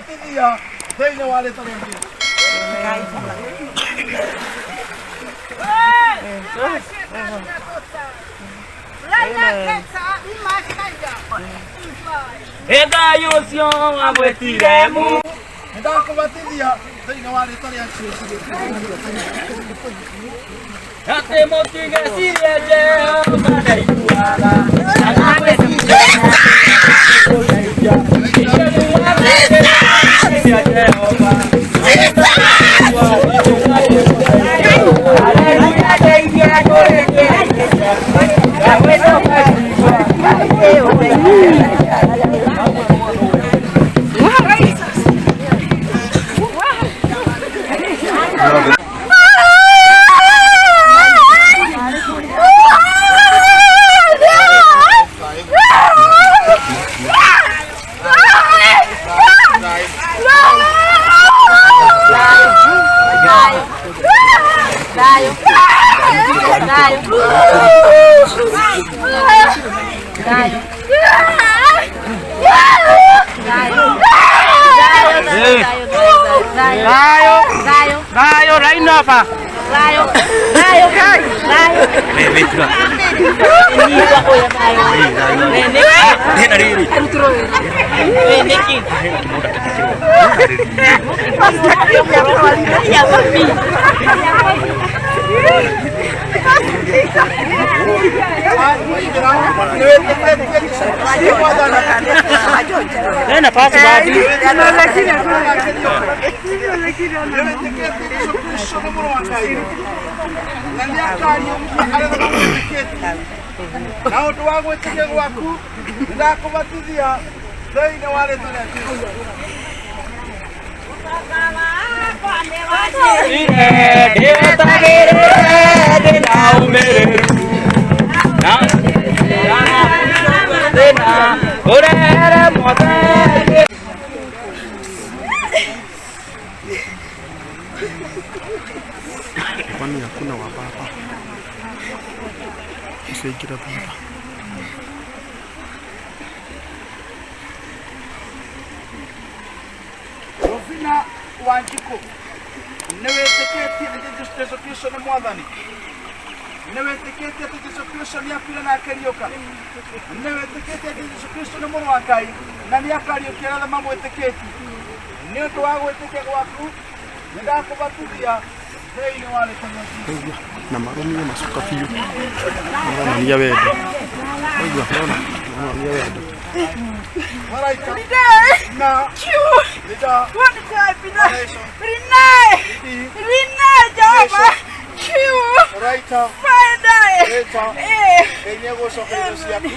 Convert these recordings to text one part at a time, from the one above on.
Ndakũbatithia thĩinĩ wa rĩtwa rĩa Jesũ. Ngai ũcio wamwĩtire mu Nĩndakũbatithia thĩinĩ wa rĩtwa rĩa Jesũ. Atĩ mũtigecirie Jehova ndaiguaga. Thayo rainova. Nena pasi badi. Nĩwĩtĩkĩtie Jesũ Kristo nĩ mũrũ wa Ngai na nĩakariũkia arĩa mamwĩtĩkĩtie. Na ũndũ wa gwĩtĩkia gwaku nĩndakũbatithia thĩinĩ wa rĩtwa rĩa Jesũ. Ũrehere mothe. Kwani hakuna wa baba usiingira thutha. Rufina Wanjikũ, nĩwĩtĩkĩtie atĩ Jesũ Kristo nĩ mwathani? Nĩwĩtĩkĩtie atĩ Jesũ Kristo nĩakuire na akĩriũka? Nĩwĩtĩkĩtie atĩ Jesũ Kristo nĩ mũrũ wa Ngai na nĩakariũkia arĩa mamwĩtĩkĩtie? Nĩ ũndũ wa gwĩtĩkia gwaku nĩndakũbatithia thĩinĩ wa rĩtwa rĩa Jesũ. Waigua na marũmie macuka biũ, maronania wendo. Waigua ona maronania wendo. Maraika na Rida Raita Rita Ngai nĩegũcokeria indo ciaku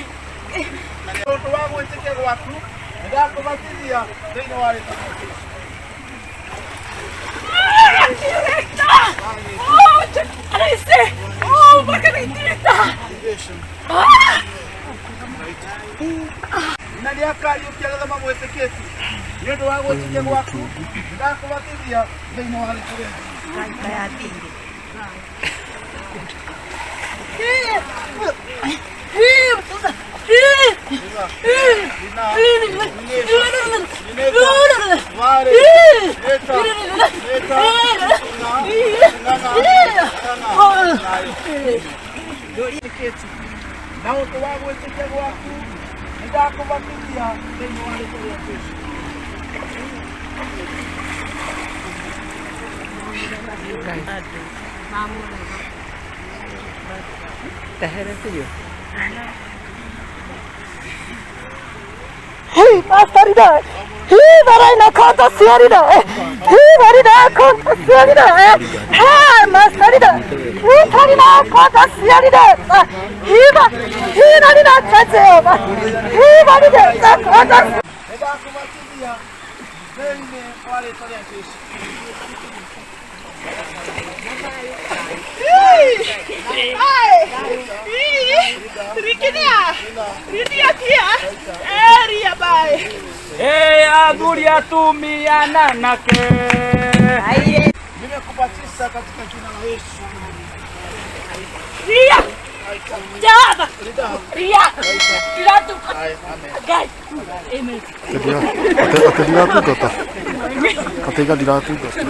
na nĩ ũndũ wa gwĩtĩkia gwaku nĩndakũbatithia thĩinĩ wa rĩtwa rĩa Jesũ. Na nĩakariũkia arĩa mamwĩtĩkĩtie. Nĩ ũndũ wa gwĩtĩkia gwaku nĩndakũbatithia thĩinĩ wa rĩtwa rĩa Jesũ. Na ũndũ wa gwĩtĩkia gwaku nĩndakũbatithia thĩinĩ wa rĩtwa rĩa Jesũ. Hey, Mastarida! Hey, Varina Conta Sierida! Hey, Varina Conta Sierida! Hey, Mastarida! Hey, Tarina Conta Sierida! Hey, Hey, Narina Chatseva! Hey, Varina Conta. Nĩndakũbatithia thĩinĩ wa rĩtwa rĩa Jesũ. Athuri atumia na anake. Nimekubatisa katika jina la Yesu. Rida. Amen. Atĩ ndiratungata. Ataiga ndiratungata.